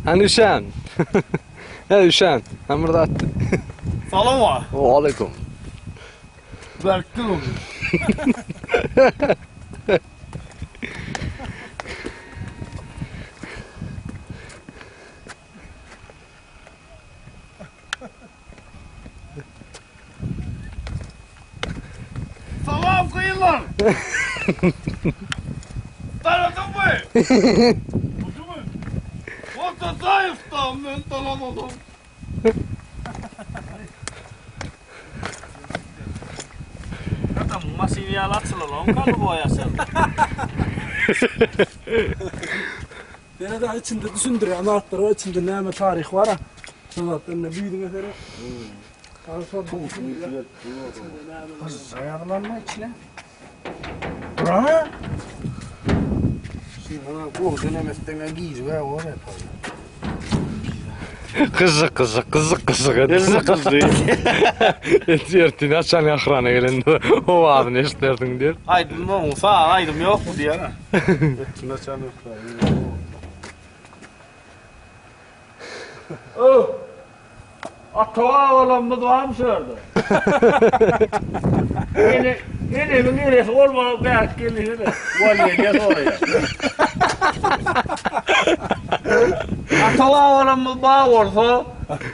Hani üşän. He üşän. Hem bir zat. Salam wa. Waleýkum. Berkdir ol. Salam gyzlar. Tanadyn mı? Bucu mu? Orta zayıftan men tanamadım. Adam maşyny ýaly açylan kaly boýaşan. Ýene de içinde düşündirýän zatlar bar, içinde näme taryh bar. Şo zatlar ne büýdüňe seret. Aýaglanma içine. Bra. Şimdi bu denemesden girip o yapar. Gyzyk gyzyk gyzyk gyzyk. Gyzyk gyzyk. Ertin açan ýahrana gelende owazyny eşitersiň diýip. Aýdym oň sag aýdym ýok bu diýär. Etine çan Oh. Ata babalarymyz barmy şu ýerde? Ene, enemiň enesi bolmaly bärik gelişine. Walýa soraýar. Ata babalarymyz bar bolsa,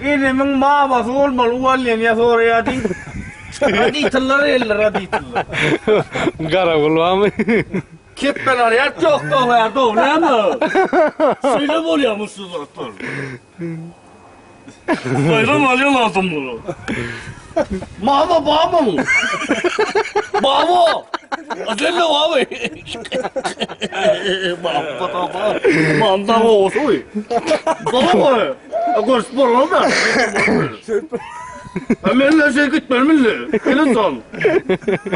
enemiň mamasy bolmaly walýa soraýar diýip. Roditellar geldi, roditellar. Garagul barmy? Kepben arýar, ýok dogýar, dog näme? Şeýle bolýarmy şu zatlar? Bayram alýan adam bunu. Mama babam. Baba. Sen de abi. Baba baba. Manda olsun. Baba. Görüp bolan da. Men şey gitmem milli. Gelin son.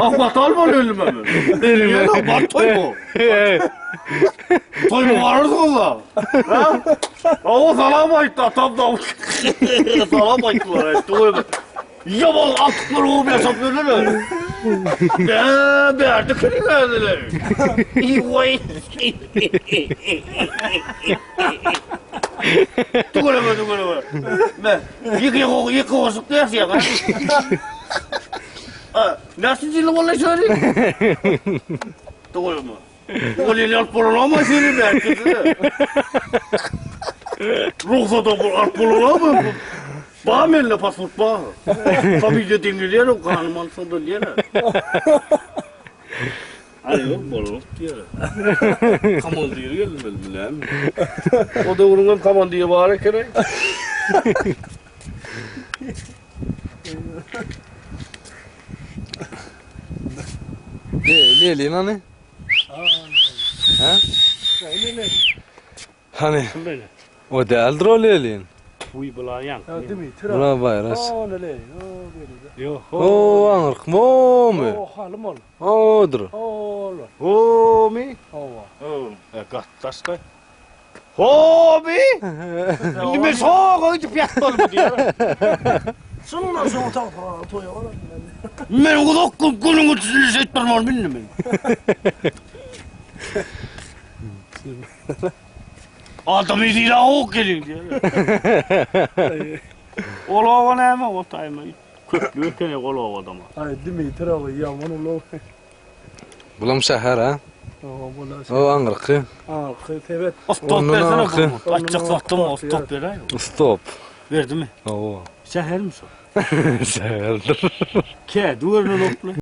Ah batal bol ölüm ben. Elime. Bak toy bu. Toy mu varız valla? Ha? O salam aytdı atam da. Salam aytdılar işte o. Ya bak attıkları o bir hesap verirler. Be berdi kırı verdiler. İyi vay. Tügüleme tügüleme. Be yıkı yıkı yıkı koşup dersi ya. Nasıl zili vallahi söyle. Tügüleme. Ol eli alyp bolanamy seni belki de. Rugsat alyp bolanamy? Ba mende pasport ba. Familiýa deňelýär, o ganym alsa bolýar. Aý ýok bolanok diýär. Komandir geldi men bilen. O döwrüň hem komandiri bar ekeni. Lelin hani? Ha? Hani? O däldir o lelin. Uy bular ýaň. Ya Dimitri. Buna bayraş. O ne le? O böyle de. Ýok. O aňyrk momy? O halym ol. Odur. Ol. Homi. Ova. O. Gatdaşda. Homi. Indi men soňa gidip ýatmaly diýär. Şundan soň tagta toýa bolar. Men uzak gün günüňi tüzülüş etdirmem bildim men. Adam izile ok gelin diýär. Ol owa näme o taýma? Köplü ekeni ol owadama. Ay Dimitri o yaman ol. Bulam şäher ha? O bular. O aňyrky. Arka sebet. Stop Ondan bersene arka. bunu. Açacak sattım o stop beray. Stop. Verdi mi? O. Şäher mi şu? Şäherdir. Ke duvarını okla.